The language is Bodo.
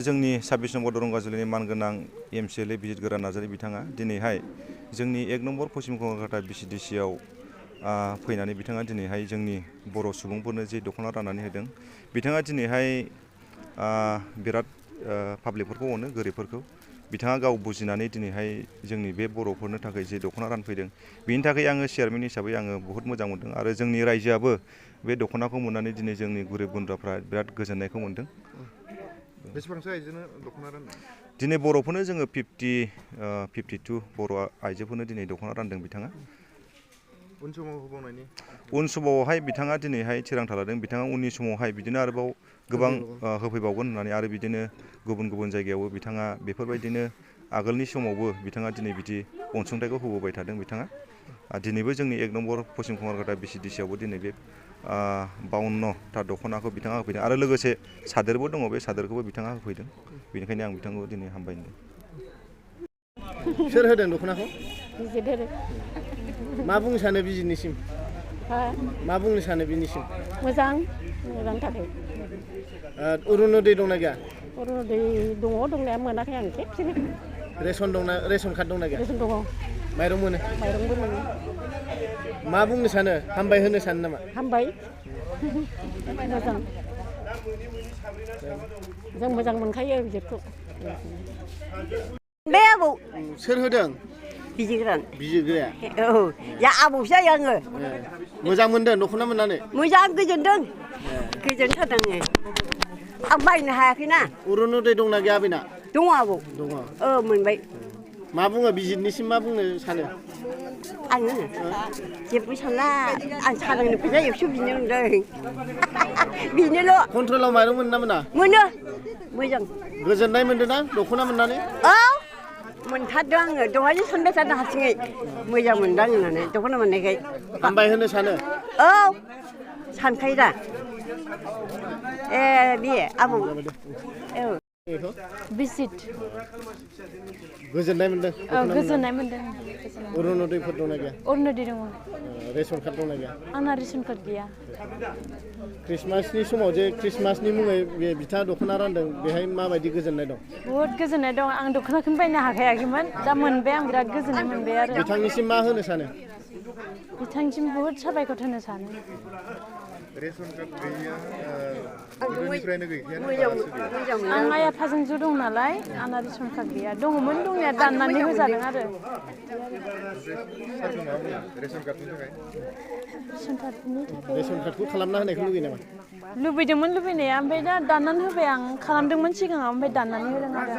जोंनि 26 नम्बर दरं गाजुलिनि मानगोनां एमसिएलए बिजित गोरा नार्जारी बिथाङा दिनैहाय जोंनि 1 नम्बर पश्चिम कलकाता बिसिडिसिआव फैनानै बिथाङा दिनैहाय जोंनि बर' सुबुंफोरनो जे दख'ना राननानै होदों। बिथाङा दिनैहाय बिराद पाब्लिकफोरखौ अनो, गोरिबफोरखौ बिथाङा गाव बुजिनानै दिनैहाय जोंनि बे बर'फोरनो थाखाय जे दख'ना रानफैदों, बेनि थाखाय आङो चेयारमेन हिसाबै आङो बहुत मोजां मोनदों आरो जोंनि रायजोआबो बे दख'नाखौ मोननानै दिनै जोंनि गोरिब गुन्द्राफ्रा बिराद गोजोननायखौ मोनदों। बेसेबांसो आइजोनो दख'ना रानदों? दिनै बर'फोरनो जोङो 52 बर' आइजोफोरनो दिनै दख'ना रानदों बिथाङा। उन समाव होबावनायनि उन समावहाय बिथाङा दिनैहाय थिरांथा लादों, बिथाङा उननि समावहाय बिदिनो आरोबाव गोबां होफैबावगोन होननानै आरो बिदिनो गुबुन जायगायावबो बिथाङा बेफोरबायदिनो आगोलनि समावबो बिथाङा दिनै बिदि अनसुंथाइखौ होबोबाय थादों बिथाङा। दिनैबो जोंनि 1 नम्बर पश्चिम कलकाता बिसिडिसिआवबो दिनै बे 52था दख'नाखौ बिथाङा होफैदों आरो लोगोसे सादोरबो दङ, बे सादोरखौबो बिथाङा होफैदों। बेनिखायनो आं बिथांखौ दिनै हामबाय होनदों। सोर होदों दख'नाखौ? बिजित होदों। मा बुंनो सानो बिजितनिसिम? मा बुंनो सानो बिनिसिम? मोजां थाखाय। अरुनदय दंना गैया? अरुनदय दङ, दंनाया मोनाखै आं खेबसेनो। रेशन कार्ड दंना गैया? रेशन दङ। माइरं मोनो? माइरंबो मोनो। मा बुंनो सानो? हामबाय होनो सानो नामा? हामबाय। मोजां। जों मोजां मोनखायो बिजितखौ। बे आबौ सोर होदों? बिजिग्रान। बिजिग्राया? औ, या आबौसो जायो आङो। मोजां मोनदों दख'ना मोननानै? मोजां गोजोनदों। गोजोनथारदों। आं बायनो हायाखैना। अरुनदय दंना गैया बेना? दङ आबौ। दङ। मोनबाय। मा बुङो बिजितनिसिम, मा बुंनो सानो? आङो जेबो सानला, आं सानांनो फैसा एकस' बिनो मोनदों। बेनोल'। कन्ट्रलाव माइरं मोनो ना मोना? मोनो। मोजां। गोजोननाय मोनदों ना दख'ना मोननानै? औ, मोनथारदों आङो। दहायनो सानबाय थादों हारसिङै। मोजां मोनदों होननानै दख'ना मोननायखाय। हामबाय होनो सानो? औ, सानखायो दा। बे आबौ। औ। बिजित। गोजोननाय मोनदों? गोजोननाय मोनदों। अरुनदयफोर दंना गैया? अरुनदय दङ। रेशन कार्ड दंना गैया? आंना रेशन कार्ड गैया। ख्रिस्टमासनि समाव जे ख्रिस्टमासनि मुङै बे बिथाङा दख'ना रानदों, बेहाय माबायदि गोजोननाय दं? बहुद गोजोननाय दं। आं दख'नाखौनो बायनो हाखायाखैमोन, दा मोनबाय, आं बिराद गोजोननाय मोनबाय आरो। बिथांनिसिम मा होनो सानो? बिथांनिसिम बहुद साबायखर होनो सानो। रेशन कार्ड गैया, गोदोनिफ्रायनो गैखायानो। आं आइ आफाजों ज' दं नालाय, आंना रेशन कार्ड गैया। दङमोन दंनाया, दाननानै होजादों आरो। रेशन कार्डनि थाखाय? रेशन कार्डखौ खालामना होनायखौ लुगैयो नामा? लुबैदोंमोन लुबैनाया, ओमफ्राय दा दाननानै होबाय। आं खालामदोंमोन सिगाङाव, ओमफ्राय दाननानै होदों आरो।